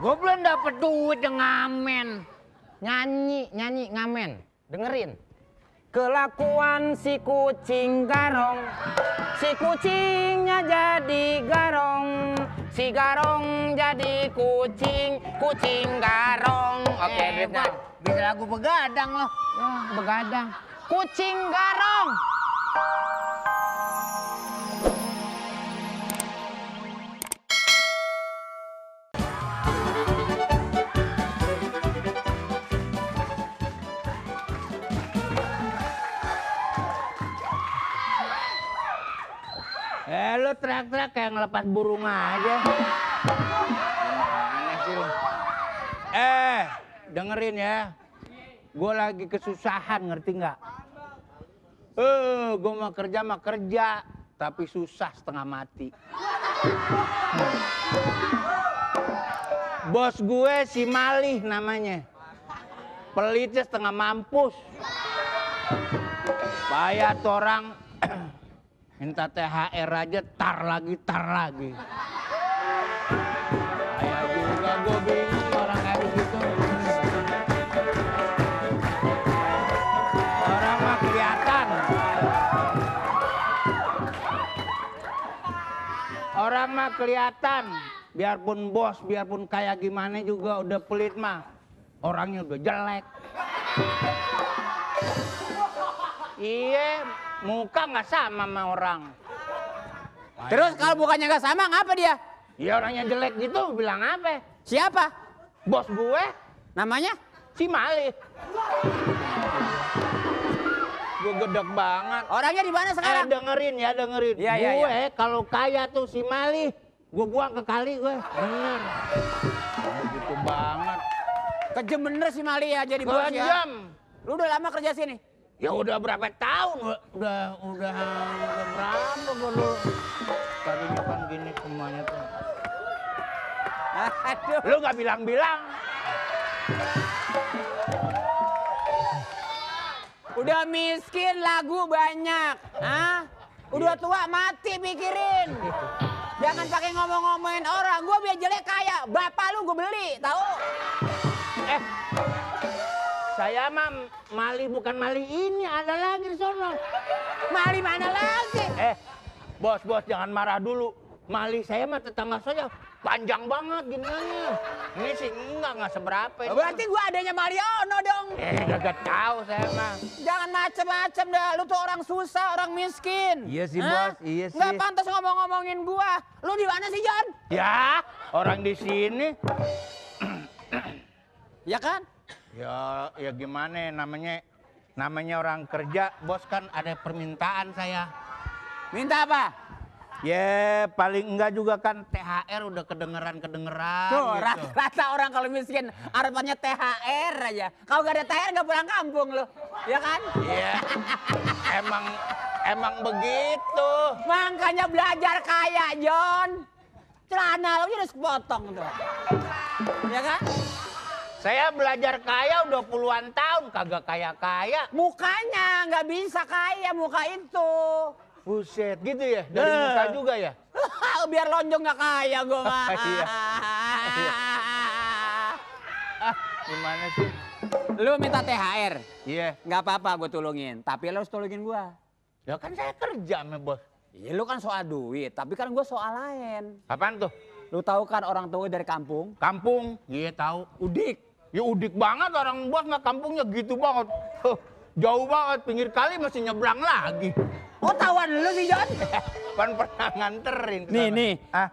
Gue belum dapet duit yang ngamen. Nyanyi ngamen. Dengerin. Kelakuan si kucing garong, si kucingnya jadi garong, si garong jadi kucing, kucing garong. Oke, duitnya. Bisa lagu begadang loh. Wah, begadang. Kucing garong. Lu teriak-teriak kayak ngelepas burung aja. Aneh sih lu. Dengerin ya. Gue lagi kesusahan, ngerti nggak? Gue mau kerja, tapi susah setengah mati. Bos gue si Malih namanya. Pelitnya setengah mampus. Bayar tuh orang minta THR aja tar lagi. Kayak juga gue bingung orang kayak begitu. Orang mah kelihatan. Orang mah kelihatan. Biarpun bos, biarpun kayak gimana juga udah pelit mah. Orangnya udah jelek. Iya, muka nggak sama sama orang. Terus kalau bukannya nggak sama, ngapa dia? Ya orangnya jelek gitu, bilang apa? Siapa? Bos gue, Namanya? si Malih. Gue gedek banget. Orangnya di mana sekarang? Dengerin. Iya, Gue kalau kaya tuh si Malih, gue buang ke kali gue. Bener. Gitu banget. Kejem bener si Mali ya jadi bos ya. Kejam. Lu udah lama kerja sini? Ya udah berapa tahun? Udah berapa gue lu? Tadinya kan gini semuanya tuh. Aduh. Lu nggak bilang-bilang. Udah miskin lagu banyak. Hah? Udah tua mati pikirin. Jangan pakai ngomong-ngomongin orang. Gua biar jelek kaya. Bapak lu gue beli, tahu? Saya mah Mali bukan Mali ini, ada lagi di sono. Mali mana lagi? Bos jangan marah dulu. Mali saya mah tetangga saya panjang banget giniannya. Ini sih enggak seberapa. Berarti gua adanya Mariono dong. Gak tahu saya mah. Jangan macem-macem dah. Lu tuh orang susah, orang miskin. Iya sih, hah? Bos. Iya sih. Nggak pantas ngomong-ngomongin gua. Lu di mana sih, John? Ya, orang di sini. Ya kan? Ya gimana namanya orang kerja, Bos kan ada permintaan saya. Minta apa? Ya paling enggak juga kan THR udah kedengeran Tuh, gitu. rata-rata orang kalau miskin harapannya THR aja. Kalau gak ada THR gak pulang kampung lo, ya kan? Iya. emang begitu. Makanya belajar kaya, John. Celana lo udah sepotong tuh. Ya kan? Saya belajar kaya udah puluhan tahun, kagak kaya-kaya. Mukanya nggak bisa kaya, muka itu. Buset, gitu ya? Dari muka juga ya? Biar lonjong nggak kaya gue mah. Iya. Gimana sih? Lu minta THR? Iya. Nggak apa-apa gue tulungin, tapi lu harus tulungin gue. Ya kan saya kerja sama Bos. Iya lu kan soal duit, tapi kan gue soal lain. Apaan tuh? Lu tahu kan orang tua dari kampung? Kampung? Iya tahu. Udik. Ya udik banget orang Bos nggak kampungnya gitu banget. Jauh banget, pinggir kali masih nyebrang lagi. Oh tawan lu sih John? Kan pernah nganterin. Nih. Ah,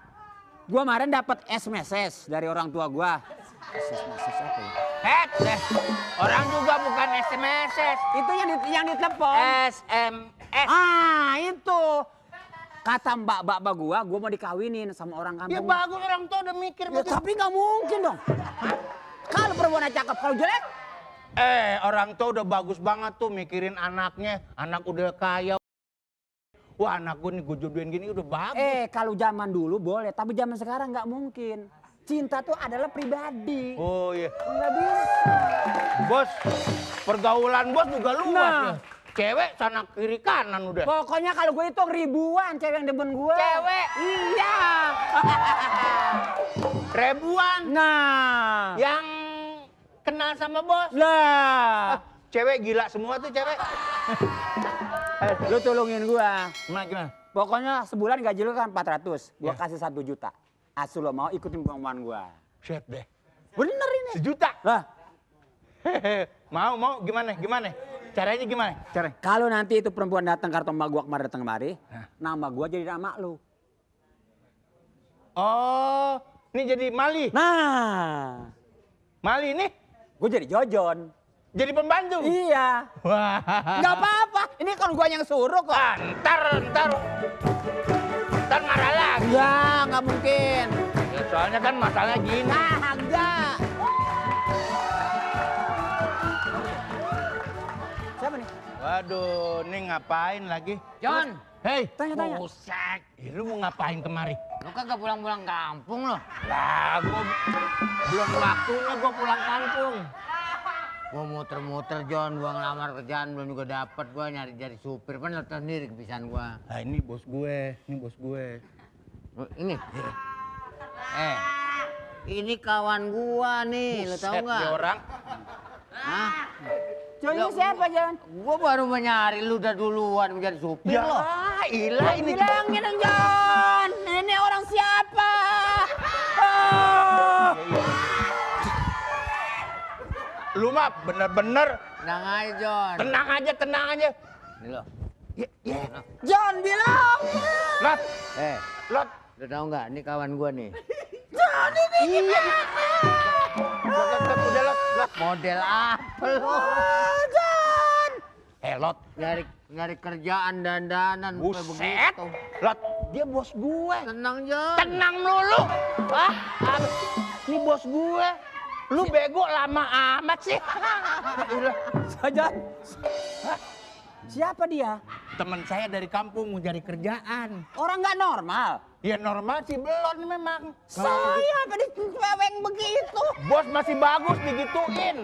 Gua kemarin dapat SMS dari orang tua gua. SMS apa ya? Orang juga bukan SMS. Itu yang ditelepon. SMS. Ah, itu. Kata mbak gua mau dikawinin sama orang kampung. Ya bagus orang tua udah mikir. Ya, tapi nggak mungkin dong. Kalau perempuan cakep, kalau jelek? Orang tua udah bagus banget tuh mikirin anaknya. Anak udah kaya. Wah anak gue nih gue jodohin gini udah bagus. Kalau zaman dulu boleh, tapi zaman sekarang nggak mungkin. Cinta tuh adalah pribadi. Oh iya. Nggak bisa. Bos, pergaulan Bos juga luas ya. cewek sana kiri kanan udah. Pokoknya kalau gue hitung ribuan cewek yang demen gue. Cewek? Iya. Ribuan Nah. yang kenal sama bos. Lah. Cewek gila semua tuh cewek. Lu tolongin gua. Gimana? Pokoknya sebulan gaji lu kan 400. Gua Ya. kasih 1 juta. Asal lo mau ikutin pengumuman gua. Set deh. Bener ini. 1 juta. Lah, Mau gimana? Caranya gimana? Caranya? kalau nanti itu perempuan datang kartu emak gua datang kemari, Hah? nama gua jadi nama lu. Oh, ini jadi Mali. Nah, Mali nih gua jadi Jojon. jadi pembantu. Iya. Wah. Nggak apa-apa. Ini kan gua yang suruh kok. Ntar marah lagi. Nggak mungkin. Ya, soalnya kan masalahnya gini. Nah, enggak. Siapa nih? Waduh, ini ngapain lagi? John, Hei, Tanya. buset. Lu mau ngapain kemari? lu kagak pulang-pulang kampung lo. Lah, gua belum waktunya gua pulang kampung. Gua muter-muter John, gua ngelamar kerjaan belum juga dapet, gua nyari jadi supir, kan lu tahu sendiri kebiasaan gua. Nah, ini bos gue. Ini. Ini kawan gua nih, lu tahu Buset, nggak? dia orang. Hah? John ini siapa, John? Gua baru menyari lu udah duluan menjadi supir Ya, lo. ilah ini. Bilangin dong, John. Ini orang siapa? Lu mah bener-bener Tenang aja John. tenang aja. Ini lo. Ya. John bilang. Lot, Lot. Lu tahu nggak? Ini kawan gua nih. John ini gimana? Lot, udah Lot. Model apa lo? John. Lot. Nyari kerjaan dandanan kayak Buset. begitu. Lot, dia bos gue. Tenang John. Tenang dulu. Ini bos gue. Lu bego lama amat sih. John. Siapa dia? Teman saya dari kampung mau cari kerjaan. Orang nggak normal. Ya normal sih belum memang. Saya apa diceweng begitu? Bos masih bagus digituin.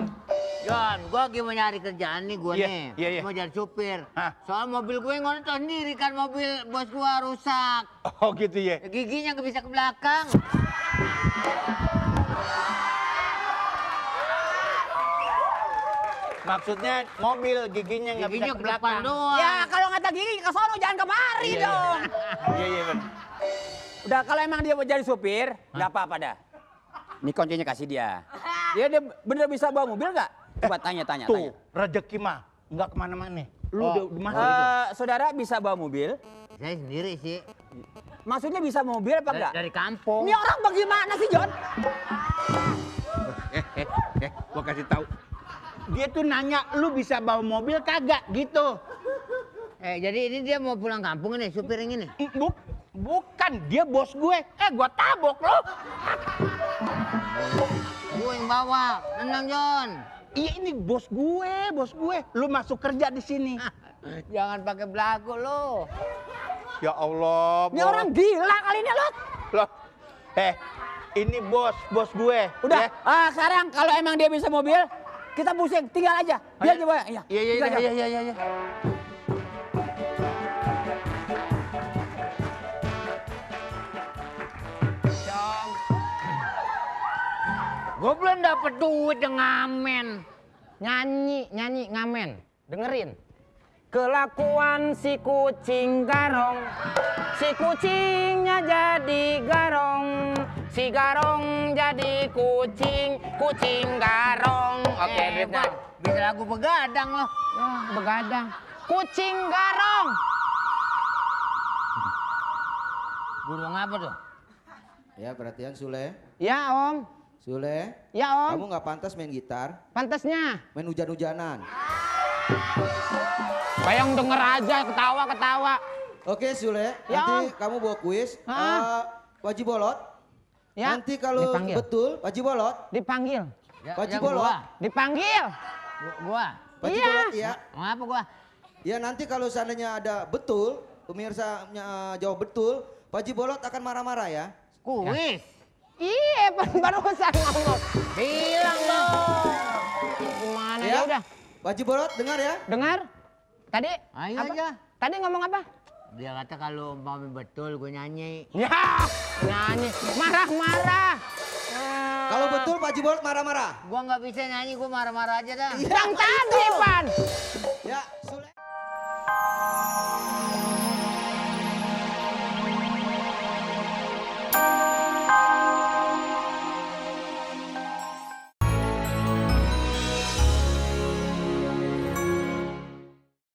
John, gua lagi mau nyari kerjaan nih gua Iya, nih. iya. Mau jadi supir. Hah? Soal mobil gue ngono tau sendiri kan mobil bos gua rusak. Oh gitu ya. Giginya nggak bisa ke belakang. Maksudnya mobil giginya nggak bisa Giginya ke ke depan belakang. doang. Ya kalau ngata gigi ke sono jangan kemari Iya, dong. Iya Ben. Udah kalau emang dia mau jadi supir, nggak apa-apa dah. Ini kuncinya kasih dia. Dia bener bisa bawa mobil nggak? Coba tanya. Tuh rezeki mah nggak kemana-mana. Lu Oh. udah masuk itu. Saudara bisa bawa mobil? Saya sendiri sih. Maksudnya bisa mobil apa enggak? Dari kampung. Ini orang bagaimana sih, John? Gua kasih tahu. Dia tuh nanya lu bisa bawa mobil kagak gitu. Jadi ini dia mau pulang kampung nih, supir yang ini. Bukan, dia bos gue. Gua tabok lo. Gue yang bawa. Tenang John. Iya ini bos gue. Lu masuk kerja di sini. Jangan pakai belagu lo. Ya Allah. Ini orang gila kali ini, Lot. Loh. Ini bos gue. Udah, Ya. sekarang kalau emang dia bisa mobil, kita pusing, tinggal aja. Dia aja bawa. Iya. tinggal aja. Iya. Gue belum dapet duit yang ngamen. Nyanyi ngamen. Dengerin. Kelakuan si kucing garong, si kucingnya jadi garong, si garong jadi kucing, kucing garong. Oke, duitnya. Bisa lagu begadang loh. Wah, begadang. Kucing garong. Burung apa tuh? Ya perhatian Sule. Ya, Om. Sule, Ya, Om. kamu nggak pantas main gitar, Pantasnya. main hujan-hujanan. Bayang denger aja, ketawa. Oke Sule, Ya, nanti kamu bawa kuis. Pak Haji Bolot, Ya. nanti kalau Dipanggil. betul Pak Haji Bolot, Dipanggil. Pak Haji yang Bolot, gua. Dipanggil. Gua. Pak Haji Iya. Bolot ya. Ngapa gua? Ya nanti kalau seandainya ada betul, pemirsa jawab betul, Pak Haji Bolot akan marah-marah ya. Kuis. Iya, barusan ngomong. Bilang dong. Gimana Ya. ya udah. Pak Haji Bolot dengar ya. Dengar? Tadi? Ayo apa? aja. Tadi ngomong apa? Dia kata kalau umpamanya betul gue nyanyi. Ya, nyanyi. Marah-marah. Kalau betul Pak Haji Bolot marah-marah. Gua nggak bisa nyanyi, gua marah-marah aja dah. Yang tadi, Pan. Ya,